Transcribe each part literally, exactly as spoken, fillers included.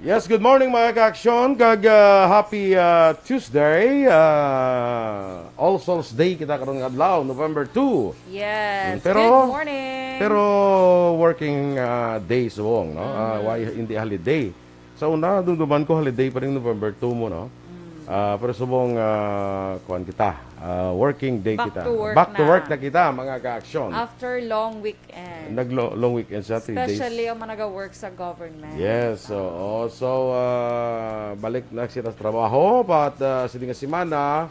Yes, good morning, mga ka-aksyon, kag, ah, happy, ah, Tuesday. Ah, All Souls Day kita karon nga adlaw, November two. Yes. Mm, pero, Good morning. Pero working, ah, day subong, no? Ah, Mm. why hindi holiday? Sa una, dumduman ko holiday pa rin November two mo, no? Mm. Ah, pero subong, ah, kuwan kita, ah, working day Back kita. to work Back to na. work na kita, mga ka-aksyon. After long week And Naglo-, long weekend siya, three days. Especially ang mga naga-work sa government. Yes, Ah. oo. So, ah, balik na sila sa trabaho, but, ah, sini nga semana,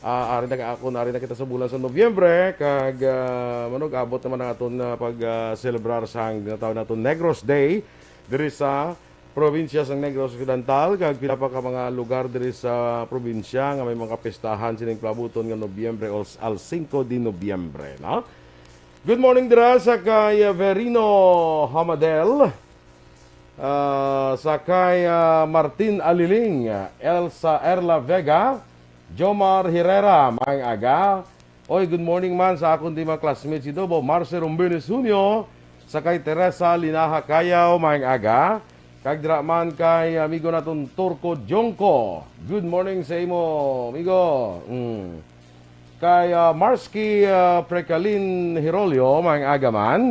ah, ari na, ako na, ari na kita sa bulan sa Nobyembre, kag, ah, manug-abot naman ang aton, ah, pag, ah, celebrar sa ang ginatawag naton Negros Day diri sa probinsya sang Negros Occidental, kag pila pa ka mga lugar diri sa probinsya nga may mga pistahan sining palabuton nga Nobyembre o s-, al cinco de Nobyembre, no? Good morning dira sa kay Verino Hamadel, ah, sa kay, ah, Martin Aliling, Elsa Erla Vega, Jomar Herrera, maayong aga. Oy, good morning man sa akon di mga classmates dito, Bo Marce Rombenes Junio, sa kay Teresa Linaha Cayaw, maayong aga. Kag dira man kay amigo naton Turco Jongko. Good morning sa imo, amigo. Mm. Kay, ah, Marsky, ah, Precalin Hirolio, maayong aga man.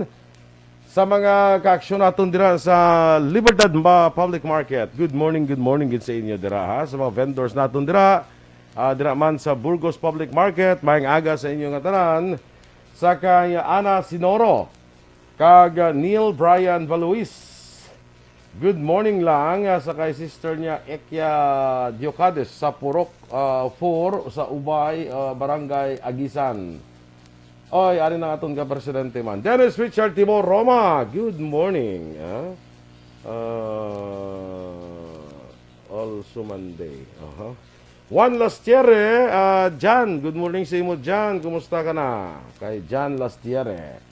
Sa mga kaaksyon naton dira sa Libertad Ma-, Public Market. Good morning, good morning gid sa inyo dira, ha. Sa mga vendors naton dira, ah, dira man sa Burgos Public Market, maayong aga sa inyo nga tanan. Sa kay Ana Sinoro, kag, ah, Neil Brian Valuis. Good morning lang, ah, sa kay sister niya Ekia Diocades sa Purok, ah, four sa Ubay, ah, Barangay Agisan. Oy, ari na aton ka presidente man. Dennis Richard Timor Roma, good morning. Ah, ah, also Monday. Aha. Juan Lastiere, ah, Jan, good morning sa imo, Jan. Kumusta ka na? Kay Jan Lastiere.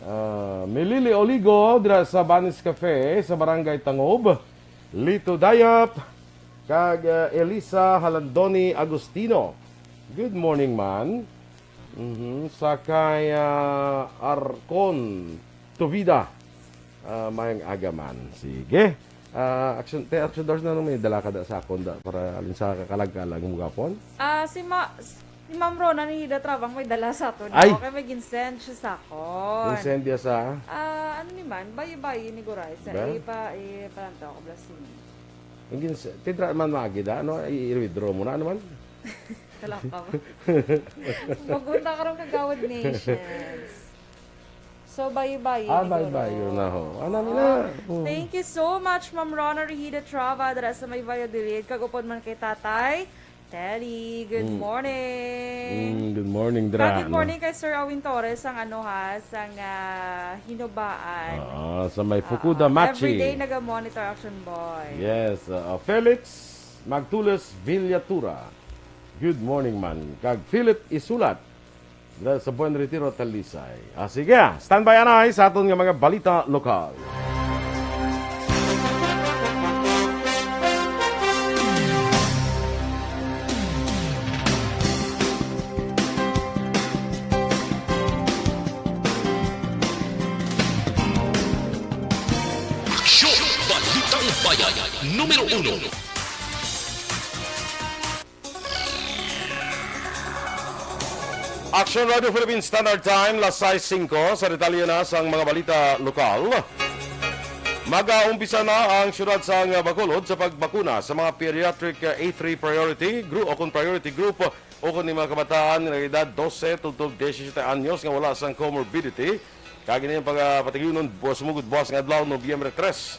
Ah, Milili Oligo dira sa Banis Cafe sa Barangay Tangob. Lito Dayap kag, ah, Elisa Halandoni Agustino. Good morning, man. Mhm. Sa kay, ah, Arcon Tuvida. Ah, maayong aga, man. Sige. Ah, action, te, action doors na nung may dala ka da sa akon da, para alin sa kakalag-kalag mo gapon? Ah, si Ma-, si Ma'am Rona ni Hida Trabang may dala sa aton, Ay! no? Kaya may ginsend siya sa akon. Ginsend niya sa? Ah, ano ni man? Bayi-bayi ni Guray. Sa Ba? ipa-, ipalantaw ko, blessing. Ang gins-, titra man maagi da, ano? I-, i-withdraw mo na, ano man? Kalakaw. Magunta ka rin kagawad nations. So, bayi-bayi Ah, ni bayi-bayi Guro. na ho. Ano nila? Ah, Mm. thank you so much, Ma'am Rona Rehida Trava, dira sa may Valladolid. Kag upod man kay Tatay Telly. Good Mm. morning. Mm, good morning, Dra, Kag good no? morning kay Sir Awin Torres, ang ano ha, sang, ah, Hinubaan. Ah, sa may Ah, Fukuda Machi. everyday naga-monitor, Action Boy. Yes, ah, Felix Magtules Villatura. Good morning man. Kag Philip Isulat. Dira sa Buen Retiro, Talisay. Ah, sige, ah. Standby anay sa aton nga mga balita lokal. Aksyon! Balitang Bayan, numero uno. Action Radio Philippine Standard Time, las sais singko. Sa detalye na sang mga balita lokal. Mag-aumpisa na ang siyudad sang Bacolod sa pagbakuna sa mga pediatric, uh, A three priority group o kung priority group o kung mga kabataan nga edad dose tubtob diyesisiete anyos nga wala sang comorbidity. Kag ini ang pag-, ah, patigyunon bu-, sumugod buwas nga adlaw, Nobyembre tres.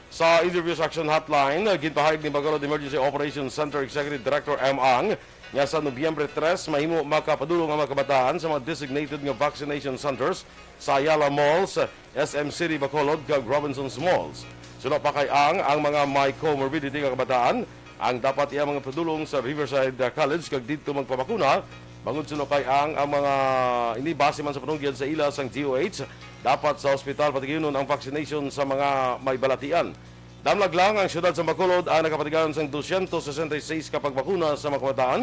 Sa interview sa Action Hotline, ginpahayag ni Bacolod Emergency Operations Center Executive Director M. Ang nga sa Nobyembre tres, mahimo makapadulong ang mga kabataan sa mga designated nga vaccination centers sa Ayala Malls, S M City Bacolod, kag Robinsons Malls. Suno pa kay Ang, ang mga may comorbidity nga kabataan ang dapat iya mga padulong sa Riverside, uh, College kag didto magpabakuna. Bangod suno kay Ang, ang mga ini base man sa panugyan sa ila sang D O H, dapat sa ospital patigyunon ang vaccination sa mga may balatian. Damlag lang, ang siyudad sa Bacolod ang nakapatigayon sang dosyentos sesenta y seis ka pagbakuna sa mga kabataan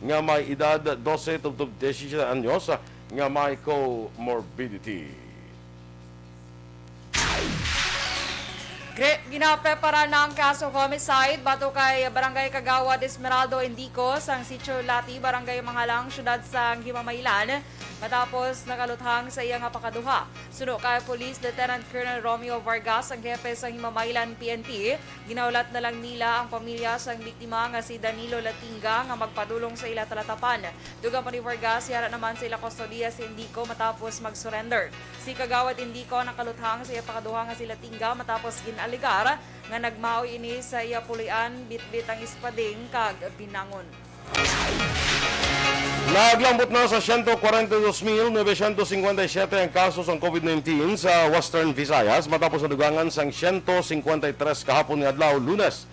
nga may edad dose tubtob diyesisiete anyos nga may comorbidity. Gre-, ginaprepara na ang kaso homicide batok kay Barangay Kagawad Esmeraldo Indico sang Sitio Lati, Barangay Mangalang, Siyudad sang Himamaylan, matapos nakaluthang sa iya nga pakaduha. Suno kay Police Lieutenant Colonel Romeo Vargas, ang hepe sang Himamaylan P N P, ginahulat na lang nila ang pamilya sang biktima nga si Danilo Latinga nga magpadulong sa ila talatapan. Dugang pa ni Vargas, yara naman sa ila kustodiya si Indico matapos mag-surrender. Si Kagawad Indico nakaluthang sa iya pakaduha nga si Latinga matapos gin-alegar nga nagmaoy ini sa iya puloy-an, bitbit ang espading kag binangon. Naglambot na sa siyento kwarenta y dos mil novecientos cincuenta y siete ang kaso sang COVID nineteen sa Western Visayas matapos nadugangan sang siyento cincuenta y tres kahapon nga adlaw, Lunes.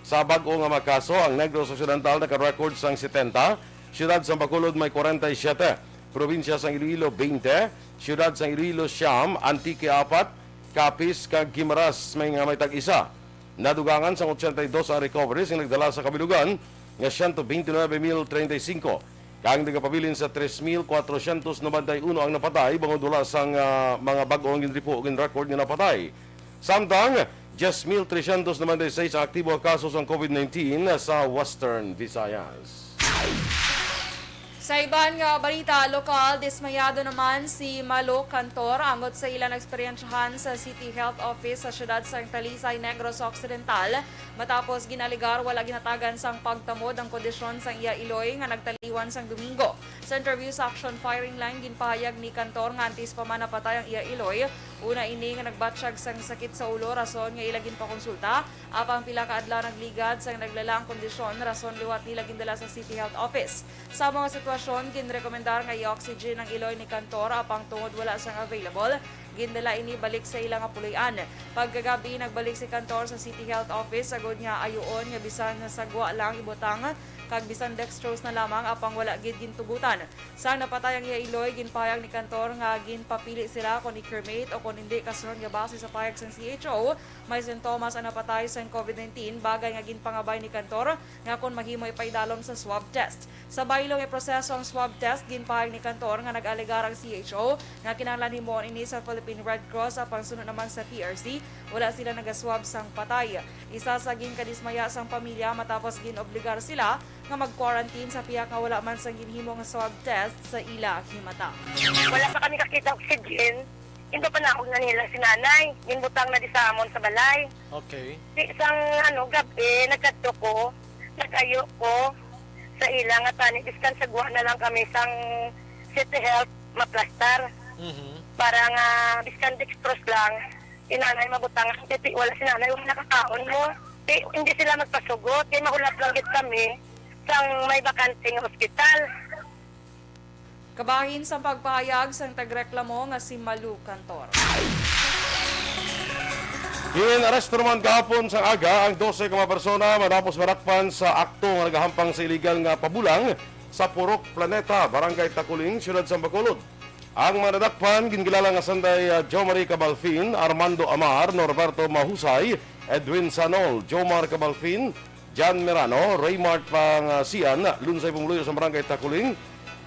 Sa bag-o nga mga kaso, ang Negros Occidental naka-record sang setenta, Siyudad sang Bacolod may kwarenta y siyete, Probinsya sang Iloilo, twenty, Siyudad sang Iloilo, siyam, Antique, apat, Capiz kag Guimaras may nga may tag-isa. Nadugangan sang ochenta y dos ang recoveries nga nagdala sa kabilugan nga siyento bente nuebe mil treinta y singko, kag nagapabilin sa tres mil kwatrosyentos nobenta y uno ang napatay, bangod wala sang, ah, mga bag-o ang ginripo o gin-record nga napatay. Samtang, diyes mil tresyentos nobenta y seis ang aktibo nga kaso sang COVID nineteen sa Western Visayas. Sa iban nga balita, lokal, dismayado naman si Malo Cantor angot sa ila naeksperyensyahan sa City Health Office sa siyudad sang Talisay, Negros Occidental, matapos ginalegar wala ginhatagan sang pagtamod ang kondisyon sang iya iloy nga nagtaliwan sang Domingo. Sa interview sa Action Firing Line, ginpahayag ni Cantor nga antes pa man napatay ang iya iloy, una ini nga nagbatyag sang sakit sa ulo, rason nga ila ginpakonsulta, apang pila ka adlaw nagligad sang naglala ang kondisyon, rason liwat nila gindala sa City Health Office. Sa mga sitwasyon, ginrekomendar nga i-oxygen ang iloy ni Cantor, apang tungod wala sang available, gindala ini balik sa ila nga puloy-an. Pagkagabi, nagbalik si Cantor sa City Health Office agod nga ayuon nga bisan nga sagwa lang ibutang kag bisan dextrose na lamang, apang wala gid gintugutan. Sang napatay ang iya iloy, ginpahayag ni Cantor nga ginpapili sila kon i-cremate o kon hindi, kasunod nga base sa pahayag sang C H O, may sintomas ang napatay sang COVID nineteen, bagay nga ginpangabay ni Cantor nga kon mahimo ipaidalom sa swab test. Sa baylo nga proseso ang swab test, ginpahayag ni Cantor nga nag-alegar ang C H O nga kinahanglan himuon ini sa Philippine Red Cross, apang suno naman sa P R C, wala sila nagaswab sang patay. Isa sa ginkadismaya sang pamilya matapos ginobligar sila nga mag-quarantine sa pihak nga wala man sang ginhimo nga swab test sa ila himata. Wala pa kami kakita oxygen. Ginpapanahog na nila si nanay. Ginbutang na di sa amon sa balay. Okay. Di sang ano, gab-i, nagkadto ko, nag-ayo ko sa ila nga tani, biskan sagwa na lang kami sang City Health maplastar. Mhm. Para nga biskan dextrose lang, si nanay mabutangan. Kay wala si nanay, wala nakakaon mo. Di, hindi sila magpasugot, kay mahulat lang gid kami sang may bakante nga ospital. Kabahin sa pagpahayag sang tagreklamo nga si Malu Cantor. Gin-aresto naman kahapon sa aga ang dose ka mga persona matapos madakpan sa akto nga nagahampang sa iligal nga pabulang sa Purok Planeta, Barangay Taculing, Siyudad sang Bacolod. Ang mga nadakpan, ginkilala nga sanday, ah, Jo Marie Cabalfin, Armando Amar, Norberto Mahusay, Edwin Sanol, Jomar Cabalfin, Jan Merano, Raymart Pangasian, Lunsay Pumuluyo sa Barangay Taculing,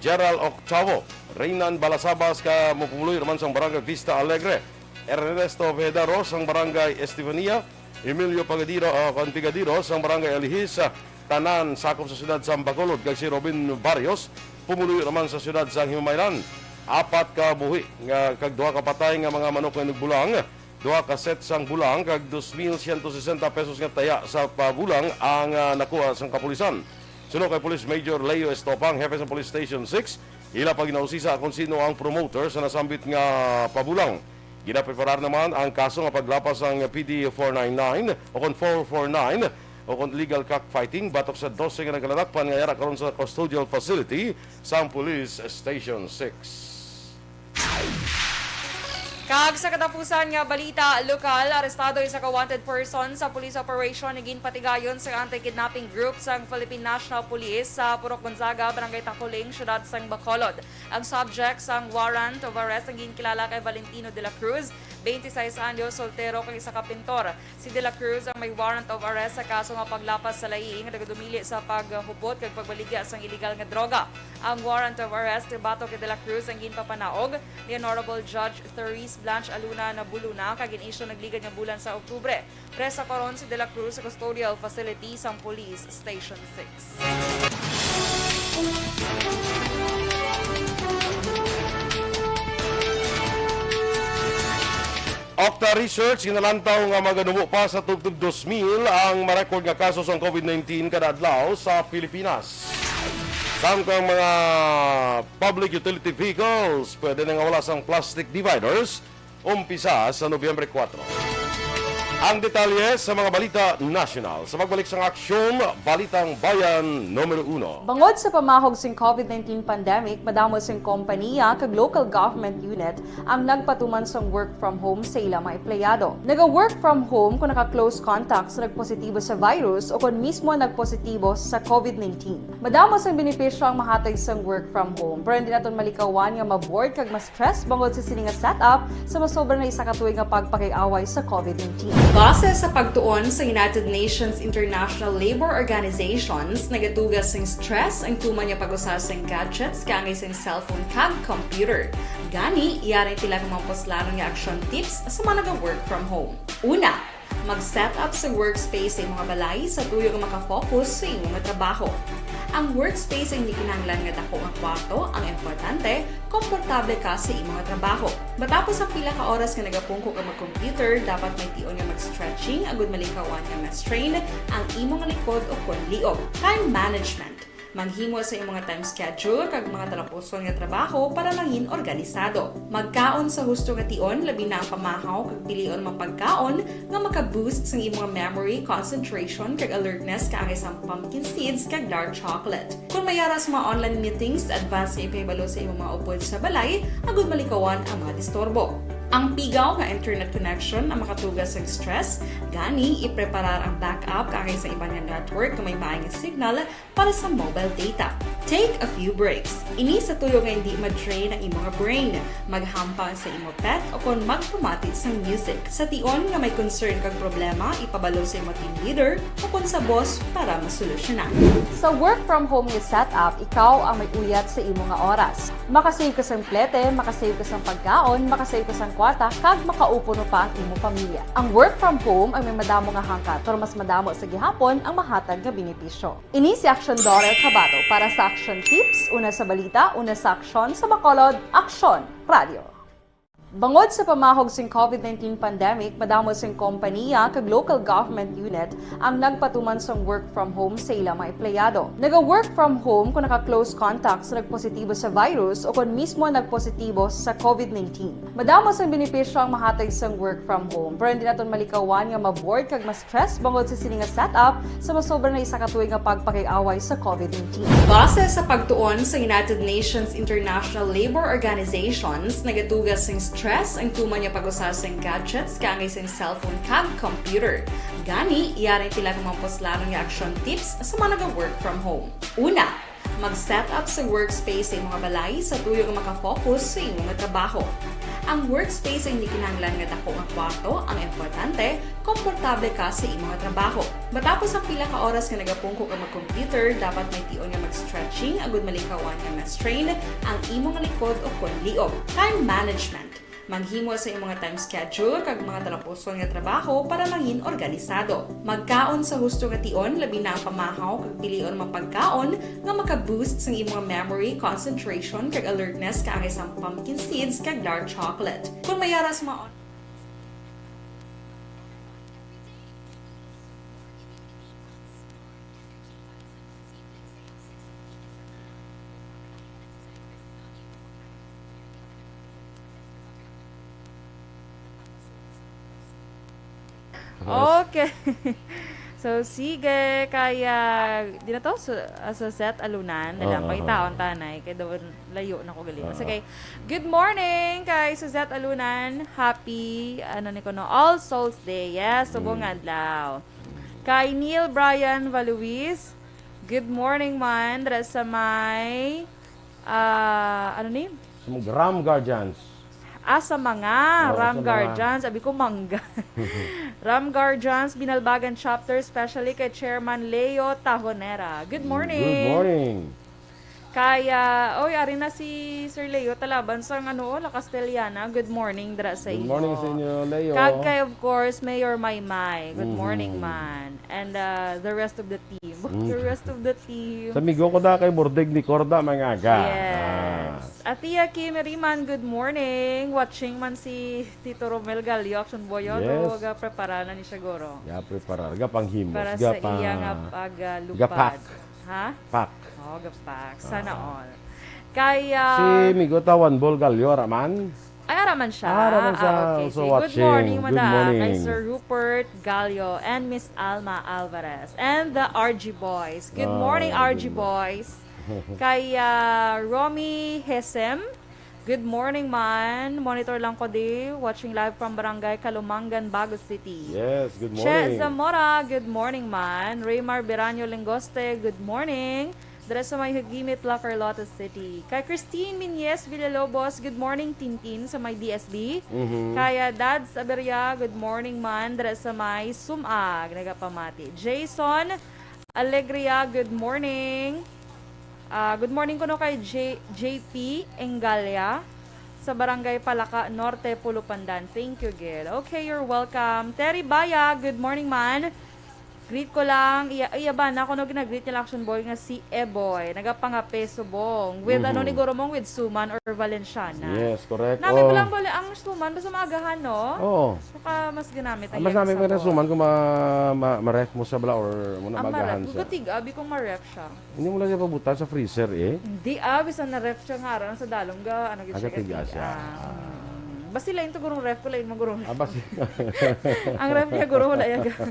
Gerald Octavo, Reynan Balasabas ka mo pumuluyo naman sa Barangay Vista Alegre, Ernesto Ojeda Ros ang Barangay Estefania, Emilio Pagadiro, uh, Contigadiro sang Barangay Alihis, ah, tanan sakop sa siyudad sa Bacolod, kag si Robin Barrios, pumuluyo naman sa siyudad sa Himamaylan. Apat ka buhi nga kag duha ka patay nga mga manok nga inugbulang, duha ka set sang bulang kag dos mil siyento sesenta pesos nga taya sa pabulang ang, ah, nakuha sang kapulisan. Suno kay Police Major Leo Estopang, hepe sa Police Station six, ila pa ginausisa kon sino ang promoter sa nasambit nga pabulang. Ginapreparar naman ang kaso nga paglapas sang P D four nine nine o kon four four nine o kon illegal cockfighting batok sa dose nga nagkaladakpan nga yara karon sa custodial facility sang Police Station six. Kag sa katapusan nga balita, lokal, arestado isa ka wanted person sa police operation nga ginpatigayon sa anti-kidnapping group sang Philippine National Police sa Purok Gonzaga, Barangay Taculing, Siyudad sang Bacolod. Ang subject sang warrant of arrest ang ginkilala kay Valentino de la Cruz, Twenty-six anyos, soltero kag isa ka pintor. Si De La Cruz ang may warrant of arrest sa kaso nga paglapas sa layi nga nagadumili sa paghupot kag pagbaligya sang iligal nga droga. Ang warrant of arrest batok kay De La Cruz ang ginpapanaog ni Honorable Judge Therese Blanche Aluna Nabuluna kag gin-issue nagligad nga bulan sa Oktubre. Presa karon si De La Cruz sa custodial facility sang Police Station six. Okta Research, ginalantaw nga maganubo pa sa tubtob dos mil ang ma-record nga kaso sang COVID nineteen kada adlaw sa Pilipinas. Samtang mga public utility vehicles pwede na nga wala sang plastic dividers umpisa sa Nobyembre kuwatro. Ang detalye sa mga balita nasyonal sa pagbalik sang Aksyon, Balitang Bayan numero uno. Bangod sa pamahog sing COVID nineteen pandemic, madamo sing kompaniya kag local government unit ang nagpatuman sang work from home sa ila mga empleyado. Naga-work from home kon naka-close contact sa nagpositibo sa virus o kon mismo nagpositibo sa COVID nineteen. Madamo sang benepisyo ang mahatag sang work from home, pero hindi naton malikawan nga ma-bored kag ma-stress bangod sa sini nga setup sa masobra na isa ka tuig nga pagpakig-away sa COVID nineteen. Base sa pagtuon sa United Nations International Labor Organizations, nagatuga sing stress ang tuman nga pag-usa sing gadgets kaangay sing cellphone kag computer. Gani, yari tila nga mga puslanon nga action tips sa mga naga-work from home. Una, mag-set up sa workspace sa imong balay sa tuyo nga maka-focus sa imong trabaho. Ang workspace ay hindi kinahanglan nga dako nga kwarto, ang importante, komportable ka sa imong trabaho. Matapos ang pila ka oras nga nagapungko ka mag-computer, dapat may tion nga mag-stretching agud malikawan nga ma-strain ang imong likod o kon liog. Time management. Maghimo sa imong time schedule kag mga talapuson nga trabaho para mangin organisado. Magkaon sa husto nga tion, labi na ang pamahaw kag pilion mga pagkaon nga maka-boost sang imong memory, concentration, kag alertness kaangay sang pumpkin seeds kag dark chocolate. Kon may ara sa mga online meetings, advance nga ipahibalo sa imong mga upod sa balay agud malikawan ang mga disturbo. Ang pigaw nga internet connection ang makatuga sang stress, gani ipreparar ang backup kaangay sa iban nga network nga may maay nga signal para sa mobile data. Take a few breaks. Ini sa tuyo nga hindi ma-drain ang imong brain. Maghampang sa imo pet o kon magpamati sang music. Sa tion nga may concern kag problema, ipabalo sa imo team leader o kon sa boss para masolusyonan. Sa work from home nga setup, ikaw ang may uyat sa imo nga oras. Makasave ka sang plete, makasave ka sang pagkaon, makasave ka sang kwarta, kag makaupo pa ang imo pamilya. Ang work from home ang may madamo nga hangkat, pero mas madamo sa gihapon ang mahatag nga benepisyo. Ini si Aksyon Dorer Cabato para sa Aksyon Tips, una sa balita, una sa aksyon, sa Bacolod, Aksyon Radio. Bangod sa pamahog sing COVID nineteen pandemic, madamo sing kompaniya kag local government unit ang nagpatuman sang work from home sa ila mga empleyado. Naga-work from home kon naka-close contact sa nagpositibo sa virus o kon mismo nagpositibo sa COVID nineteen. Madamo sang benepisyo ang mahatag sang work from home, pero hindi naton malikawan nga ma-bored kag ma-stress bangod sa sini nga setup sa masobra na isa ka tuig nga pagpakig-away sa COVID nineteen. Base sa pagtuon sa United Nations International Labor Organizations, nagatuga sing stress ang tuman nga pag-usa sing gadgets kaangay sing cellphone kag computer. Gani, yari tila nga mga puslanon nga action tips sa mga naga-work from home. Una, mag-set up sa workspace sa imong balay sa tuyo nga maka-focus sa imong trabaho. Ang workspace ay hindi kinahanglan nga dako nga kwarto, ang importante, komportable ka sa imong trabaho. Matapos ang pila ka oras nga nagapungko ka mag-computer, dapat may tion nga mag-stretching agud malikawan nga ma-strain ang imong likod o kon liog. Time management. Maghimo sa imong time schedule kag mga talapuson nga trabaho para mangin organisado. Magkaon sa husto nga tion, labi na ang pamahaw kag pilion mga pagkaon nga maka-boost sang imong memory, concentration, kag alertness kaangay sang pumpkin seeds kag dark chocolate. Kung may ara sa mga Okay. So, sige, kaya, di na to, Su-, ah, Suzette Alunan, na lang, Oo, pangitaon oo. Tanay, kay daw layo na ko gali. Oo. Sige, good morning kay Suzette Alunan. Happy, ano ni ko, no, All Souls Day. Yes, subong Mm. adlaw. Kay Neil Brian Valuis, good morning man, dira sa may, ah, ano ni? Sa mga Ram Guardians. Ah, sa mga Ah, Ram sa mga. Guardians. Abi ko, mangga. Ram Guardians, Binalbagan Chapter, especially kay Chairman Leo Tahonera. Good morning. Good morning. Kaya, oy, ari na si Sir Leo Talaban sang, ano, La Castellana. Good morning dira sa Good inyo. Morning sa inyo, Leo. Kag kay, of course, Mayor Maymay. Good morning, Mhm. man. And, uh, the rest of the team. Mm. The rest of the team. Sa migo ko na kay Murdig ni Corda, mga aga. Yes. Ah. Atia Kim Riman, good morning. Watching man si Tito Romel Galio, Action Boy, oh, Yes. ga-prepara na ni siya, guro. Ga-prepara, ga panghimos, Para ga sa pa-, iya nga pag, ah, ga lupad. Pack. Ha? Pack. Oh, ga-pack. Sana Ah. all. Kay, ah, Si Migo Tawan Bol Galio, ara man? Ay, ara man siya. Ah, ara man siya. Ah, okay. Also Sige. Good watching. Morning, Good mada, morning. Kay Sir Rupert Galio and Miss Alma Alvarez and the R G Boys. Good Ah, morning, good R G morning. Boys. Kay, ah, Romy Hesem, good morning, man. Monitor lang ko di. Watching live from Barangay Kalumangan, Bago City. Yes, good Che morning. Zamora, good morning, man. Raymar Beranyo Lengoste, good morning. Dira sa may Hugimit, La Carlota City. Kay Christine Minyes Villalobos, good morning, Tintin, sa may D S B. Mhm. Kay, ah, Dads Aberia, good morning, man. Dira sa may Sumag, nagapamati. Jason Alegria, good morning. Ah, good morning kuno kay J-, J P Engalia sa Barangay Palaka Norte, Pulupandan. Thank you, gid. Okay, you're welcome. Terry Baya, good morning, man. Greet ko lang, iya, iya ba na kuno gina-greet niya lang, Action Boy, nga si Eboy, nagapangape subong. With, ano, Mhm. ni guro mong with suman or Valenciana? Yes, correct. Nami Oh. ba lang bali ang suman? Basta maagahan, no? Oo. Baka mas ginamit ang Ah, mas iya nami sa pa na sabon. Suman kung ma-, ma-, ma-ref mo siya bala or mo na Ang maagahan maref. Siya. Gugatiga, abi kung maref siya. Hindi mo lang siya pabutan sa freezer, eh. Hindi, ah, bisan na-ref siya nga, aran sa dalom ga, ano, gid Ah, siya, gatiga gatiga. Siya. Ah, Ah. mm. Basi lain to, gurong ref ko, lain mo, gurong Ah, basi. Ang ref niya, guro, wala iya ga-,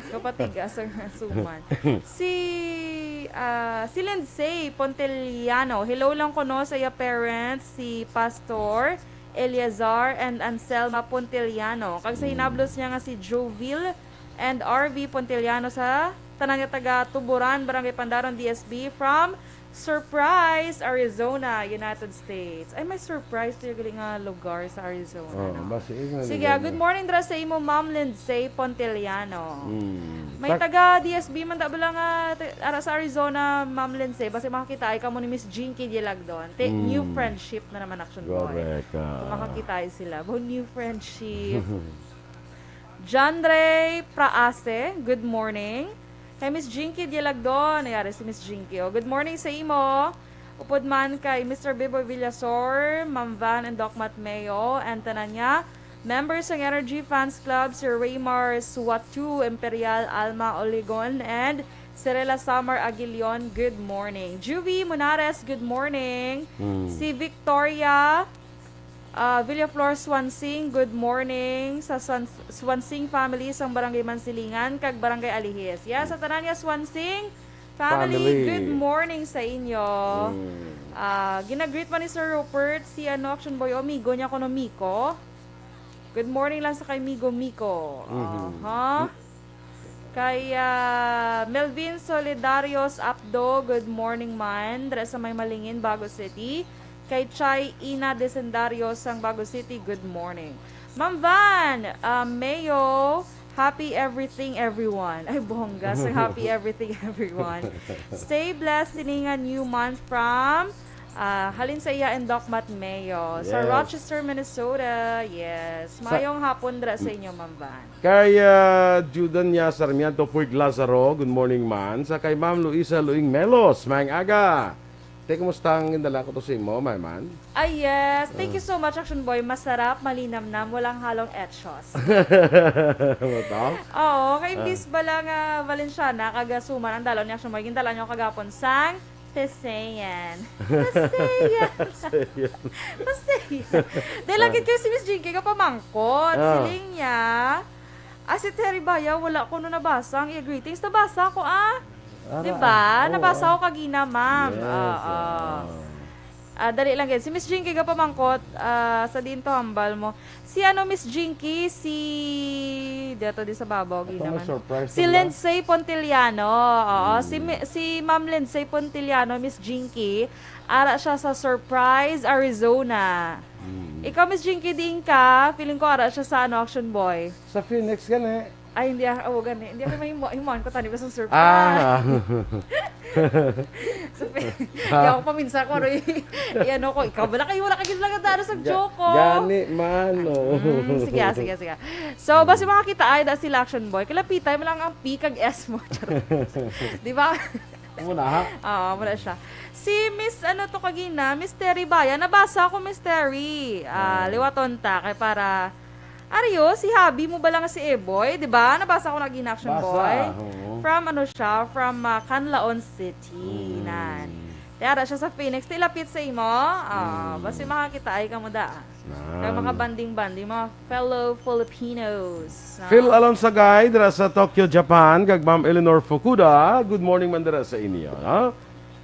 kapatiga sa suman. Si, ah, si Lindsay Ponteliano, hello lang ko, no, sa iya parents, si Pastor Eleazar and Anselma Ponteliano. Kag sa Mm. hinablos niya nga si Jovil and R V Ponteliano sa tanan nga taga Tuburan, Barangay Pandaron, D S B, from Surprise, Arizona, United States. Ay, may Surprise to yung gali nga lugar sa Arizona, Oh, no? Basi, eh, Sige, nga ah, good morning dira sa imo, Ma'am Lindsay Ponteliano. Mm. May Tag- taga D S B man da bala nga, te-, ara sa Arizona, Ma'am Lindsay, basi makakita ay kamo ni Miss Jinky Dialagdon. Te-, Mm. New friendship na naman, Action Boy. Correct, ah. Kung makakita ay sila. Bo, new friendship. John Ray Praase, good morning. Kay Miss Jinky Dialagdon, nayari si Miss Jinky. Oh, good morning sa imo. Upod man kay Mister Biboy Villasor, Ma'am Van and Doc Matt Mayo, and tanan niya. Members ng Energy Fans Club, Sir Raymar Suatu, Imperial Alma Oligon, and Cirela Samar Aguilion, good morning. Juvie Munares, good morning. Hmm. Si Victoria Ah, Villaflor Swansing, good morning. Sa Swan-, Swansing family, sang Barangay Mansilingan, kag Barangay Alihis. Yeah, sa tanan nga Swansing family, Family. Good morning sa inyo. Mm. Ah, ginagreet man ni Sir Rupert, si ano, Action Boy, o, migo niya kuno, Miko. Good morning lang sa kay Migo Miko. Mhm. Aha. Kay, ah, Melvin Solidarios Apdo, good morning man, dira sa may Malingin, Bago City. Kay Chay Ina Desendario sang Bago City, good morning. Ma'am Van, ah, Mayo, happy everything, everyone. Ay, bongga, sang happy everything, everyone. Stay blessed, siningan new month from, ah, halin sa iya and Doc Matt Mayo, sa Yes. Rochester, Minnesota. Yes. Sa Mayong hapon dira sa inyo, Ma'am Van. Kay, ah, Judania Sarmiento Puig Lazaro, good morning, man. Sa kay Ma'am Luisa Luing Melos, maayong aga. Te, kumusta ang gindala ko to sa imo, my man? Ay, yes. Thank you Ah. so much, Action Boy. Masarap, malinamnam, walang halong etchos. Mo to? Oo, kay Ah. imbis bala nga Valenciana, kag suman ang dalon ni Action Boy, gindala niyo kagapon sang Pasean. Pasean. Pasean. Pasean. Dahil lagi Ah. kayo si Miss Jinky kapamangkot. Ah. Siling niya, ah, si Terry Baya, wala ko no nabasa ang iya greetings. Nabasa ko, ah. Ara, Di ba? oo. Nabasa ko kagina, ma'am. Yes, Oo. oo. Ah, dali lang, guys. Si Miss Jinky kapamangkot, ah, sa diin to hambal mo. Si ano, Miss Jinky, si, dito di sa babaw, Ito, may ginaman. Surprise Si na lang. Lindsay Pontiliano. Oo, si Mm. Mi-, si Ma'am Lindsay Pontiliano, Miss Jinky, ara siya sa Surprise, Arizona. Mm, Ikaw, Miss Jinky, diin ka? Feeling ko ara siya sa, ano, Action Boy. Sa Phoenix gani. Ay, hindi, ah, oh, gani. Hindi ako may himo-, himuan ko tani ba sa surprise? Ah. So, pe-, hindi ako paminsa ko, ano, i-, i-ano ko, ikaw, wala kayo, wala kayo lang ang dara sa Ga-, joke ko. Gani man, oh. Mm, sige, ah, sige, sige. So, basi makakita ay da sila, Action Boy. Kalapitay mo lang ang P kag S mo. Charot. Di ba? Amo na, ha? Oo, wala siya. Si Miss, ano to kagina? Miss Terry Baya. Nabasa ko, Miss Terry. Ah, Ah. liwaton ta. Kay para, Ario, si Habi mo ba lang si Eboy? Di ba? Nabasa ko na gina, Action Basa, Boy. Oo. From, ano siya? From, ah, Canlaon City. Mm. Nan. Tiyara siya sa Phoenix. Tilapit sa imo. Ah, Mm. basi makakita ay ka mo da. Kag Nan. makabanding-banding, mga fellow Filipinos, no? Phil Alonsagay, dira sa Tokyo, Japan, kag Ma'am Eleanor Fukuda, good morning man dira sa inyo, ha?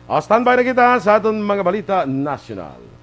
O, standby na kita sa aton mga balita nasyonal.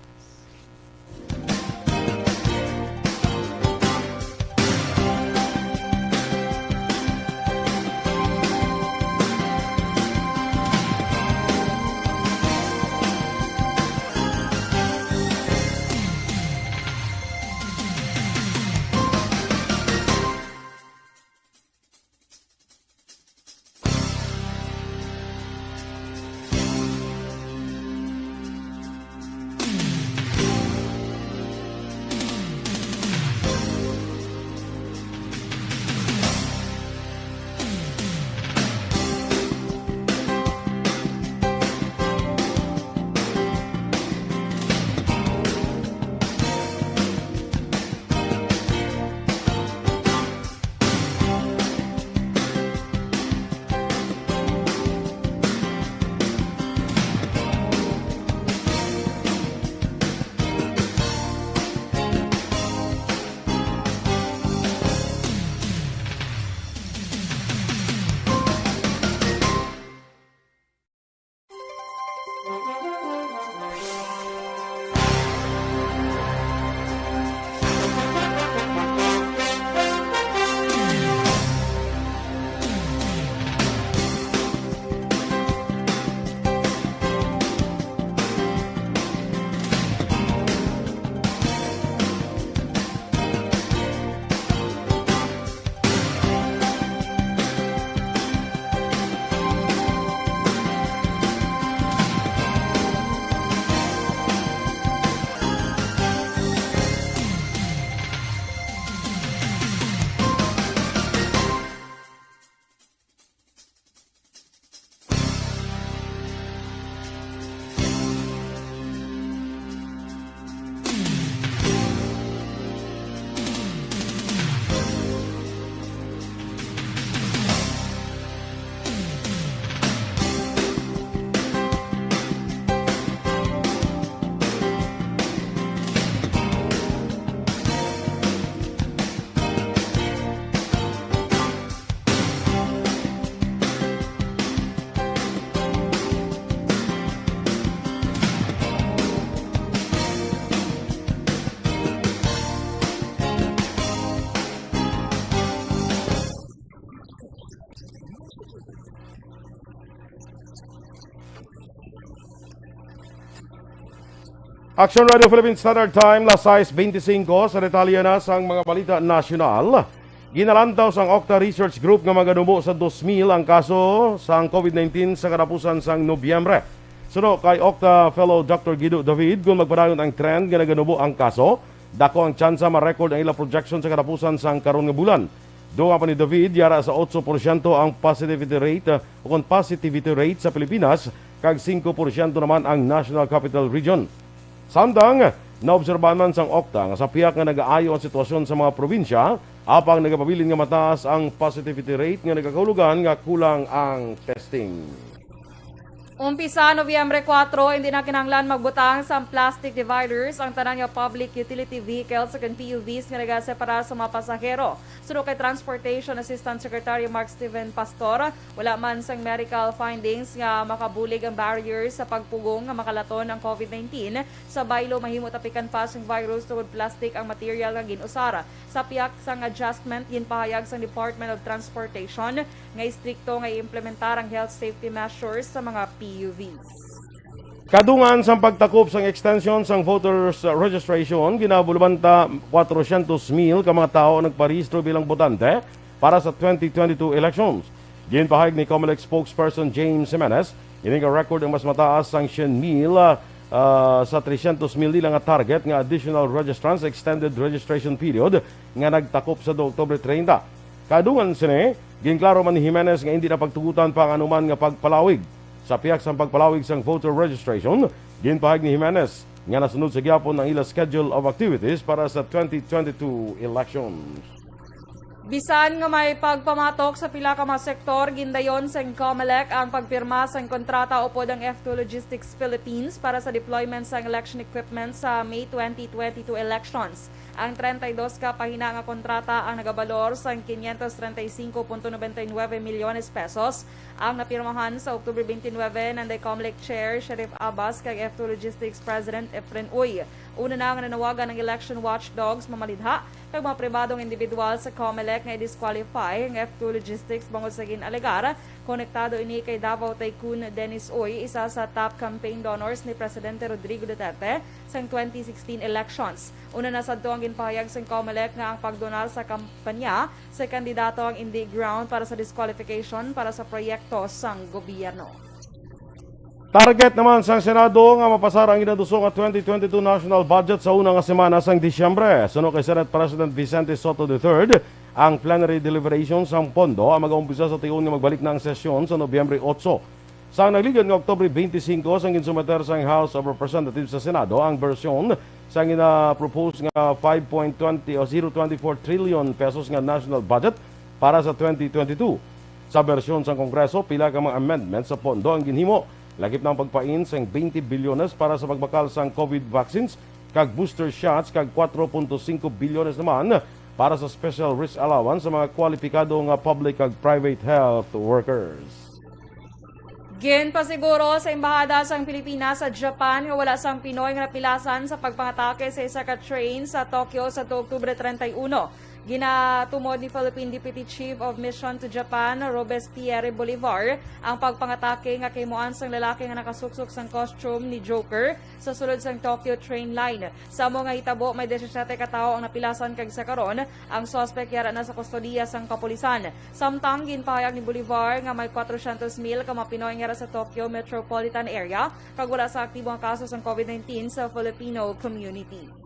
Action Radio Philippine Standard Time, las sais beintisinco. Sa detalye na sang mga balita nasyonal, ginalantaw sang Octa Research Group nga maganubo sa dos mil ang kaso sang COVID nineteen sa katapusan sang Nobyembre. Suno kay Octa Fellow Doctor Guido David, kon magpadayon ang trend nga naganubo ang kaso, dako ang tsansa ma-record ang ila projection sa katapusan sang karon nga bulan. Dugang pa ni David, yara sa otso porsyento ang positivity rate, uh, o kon positivity rate sa Pilipinas, kag singko porsyento naman ang National Capital Region. Samtang, naobserbahan man sang Octa nga sa pihak nga nagaayo ang sitwasyon sa mga probinsya, apang nagapabilin nga mataas ang positivity rate nga nagakahulugan nga kulang ang testing. Umpisa Nobyembre kuwatro, hindi na kinahanglan magbutang sang plastic dividers ang tanan nga public utility vehicles o kon P U Vs nga nagaseparar sa mga pasahero. Suno kay Transportation Assistant Secretary Mark Steven Pastor, wala man sang medical findings nga makabulig ang barrier sa pagpugong nga makalaton ang COVID nineteen sa baylo. Mahimo tapikan pa sang virus tungod plastic ang material nga gin-usar. Sa pihak sang adjustment, ginpahayag sang Department of Transportation nga istrikto nga i-implementar ang health safety measures sa mga P U Vs. Kadungan sang pagtakop sang extension sang voters registration, ginabulbanta kwatrocientos mil ka mga tawo ang nagparehistro bilang botante para sa twenty twenty-two elections. Ginpahayag ni Comelec spokesperson James Jimenez, ini nga record ang mas mataas sang syen mil, ah, ah, sa tresyentos mil nila nga target nga additional registrants extended registration period nga nagtakop sa Oktubre treinta. Kadungan sini, ginklaro man ni Jimenez nga indi na pagtugutan pa ang anuman nga pagpalawig sa pihak sang pagpalawig sang voter registration. Ginpahayag ni Jimenez nga nasunod sa gihapon ang ila schedule of activities para sa twenty twenty-two elections. Bisan nga may pagpamatok sa pila ka mga sektor, gindayon sang Comelec ang pagpirma sang kontrata upod ang F two Logistics Philippines para sa deployment sang election equipment sa May twenty twenty-two elections. Ang treinta y dos ka pahina nga kontrata ang nagabalor sang quinientos treinta y cinco punto noventa y nueve milyones pesos ang napirmahan sa October twenty-nine, nanday Comelec Chair Sharif Abbas kag F two Logistics President Efren Uy. Una na nga nanawagan ang election watchdogs, mamalidha, kag mga pribadong individual sa Comelec nga i-disqualify ang F two Logistics bangod sa gin-alegar konektado ini kay Davao Tycoon Dennis Uy, isa sa top campaign donors ni Presidente Rodrigo Duterte sang twenty sixteen elections. Una na sadto ang ginpahayag sang Comelec nga ang pagdonar sa kampanya sa kandidato ang indi ground para sa disqualification para sa proyekto sang gobyerno. Target naman sang Senado nga mapasar ang ginaduso nga twenty twenty-two national budget sa una nga semana sang Disyembre. Suno kay Senate President Vicente Sotto the third, ang plenary deliberation sang pondo ang mag-aumpisa sa tion nga magbalik na ang sesyon sa Nobyembre otso. Sa nagligad nga Oktubre twenty-five, sang ginsumeter sang House of Representatives sa Senado ang bersyon sang gina-propose nga five point twenty o zero twenty-four trillion pesos nga national budget para sa twenty twenty-two. Sa bersyon sang Kongreso, pila ka mga amendments sa pondo ang ginhimo, lakip na ang pagpain sang twenty bilyones para sa pagbakal sang COVID vaccines kag booster shots, kag kuwatro punto singko bilyones naman para sa special risk allowance sa mga kwalipikado nga public kag private health workers. Ginpasiguro sa Embahada sang Pilipinas sa Japan nga wala sang Pinoy nga napilasan sa pagpangatake sa isa ka train sa Tokyo sa Oktubre treinta y uno. Ginatumod ni Philippine Deputy Chief of Mission to Japan, Robespierre Bolivar, ang pagpangatake nga kahimuan sang lalaki nga nakasuksok sang costume ni Joker sa sulod sang Tokyo train line. Sa amo nga hitabo, may disisiete ka tawo ang napilasan kag sa karon, ang suspek yara na sa kustodiya sang kapulisan. Samtang ginpahayag ni Bolivar nga may kwatrocientos mil ka mga Pinoy nga yara sa Tokyo Metropolitan Area kag wala sa aktibo nga kaso sang COVID nineteen sa Filipino community.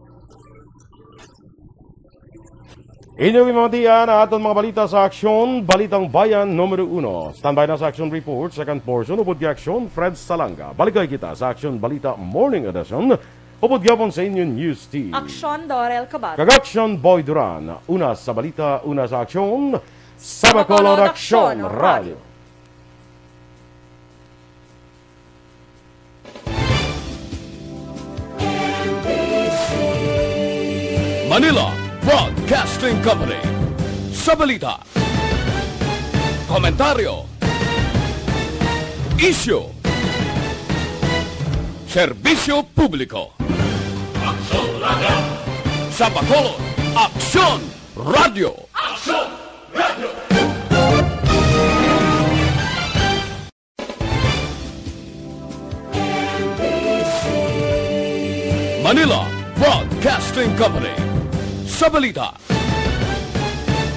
Inyo ginpamatian ang aton mga balita sa Aksyon, Balitang Bayan numero uno. Standby na sa Aksyon Report, second portion, upod kay Aksyon Fred Salanga. Balikay kita sa Aksyon Balita Morning Edition, upod gyapon sa inyo News Team. Aksyon Dorel Cabal. Kag Aksyon Boy Duran. Una sa balita, una sa aksyon, sa Bacolod Aksyon Radio. Manila Broadcasting Company. Sa balita, komentaryo, isyu, serbisyo publiko. Aksyon Radio. Sa Bacolod, Aksyon Radio. Aksyon Radio. Manila Broadcasting Company. Sa balita,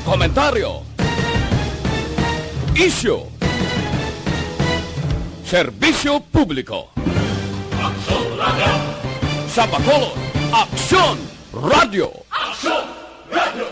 komentaryo, isyu, serbisyo publiko. Aksyon Radio. Sa Bacolod, Aksyon Radio. Aksyon Radio.